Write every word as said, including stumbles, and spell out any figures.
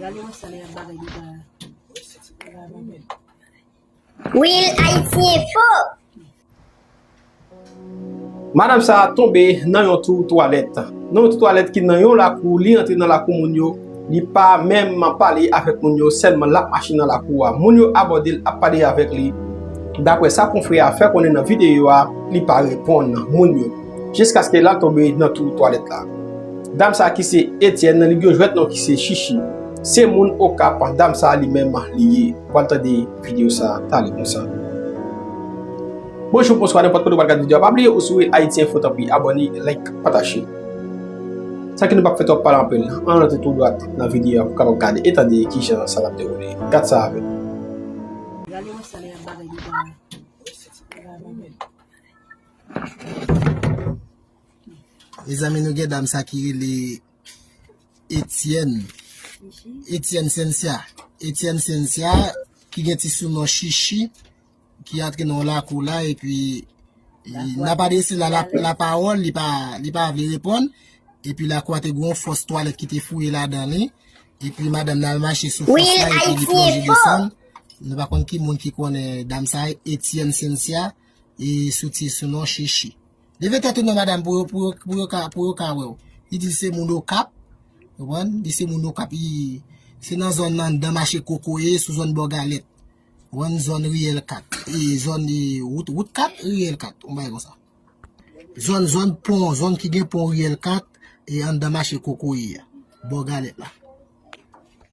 Real Haiti Info. Madanm sa a tonbe nan yon twou twalèt. Nan yon twou twalèt ki nan yon lakou, li antre nan lakou moun yo. Li pa menm pale avèk moun yo, sèlman l ap mache nan lakou a. Moun yo abòde l, ap pale avèk li. Daprè sa konfrè a fè konnen nan videyo a, li pa reponn moun yo. Jiskaske l al tonbe nan twou twalèt la. Dam sa ki se Etienne, li gen yon jwèt non ki se Chichi. Se moun Okap, dam sa li menm li ye. W al tande videyo sa, talè konsa. Bonjou, bonswa, nenpòt kote w pral gade videyo a, pa bliye ou si Real Haiti Info, tanpri, abòne, like, pataje. San ke nou p ap fè twòp pale anpil, ann antre tou dwat nan videyo a pou kapab gade e tande kijan sa t ap dewoule. Gad sa avè m. Gade yon sale yon bagay dedan. Mezanmi, nou gen dam sa ki rele Etienne. Etienne Cynthia. Etienne Cynthia, ki gen ti sounon Chichi, ki antre nan lakou la, epi, e, n ap adrese la, la, lapawòl, li pa, li pa vle reponn, epi lakou a te gen yon fòs twalèt ki te fouye ladan li, epi madanm nan al mache sou fòs la, epi li plonje desann. Nou pa konn ki moun ki konnen dam sa, Etienne Cynthia, e sou ti sounon Chichi. Leve tèt ou non, madanm, pou yo, pou yo, pou yo ka, pou yo ka wè w. Li di l se moun Okap. Konprann? Li se moun Okap. Li, se nan zòn nan, anndan mache Kokoye, sou zòn Bò Galèt. Konprann? Zòn Riyèl kat. E zòn, e, wout, wout kat, Riyèl kat. Yon bagay konsa. Zòn, zòn pon, zòn ki gen pon Riyèl kat, e anndan mache Kokoye a. Bò Galèt la.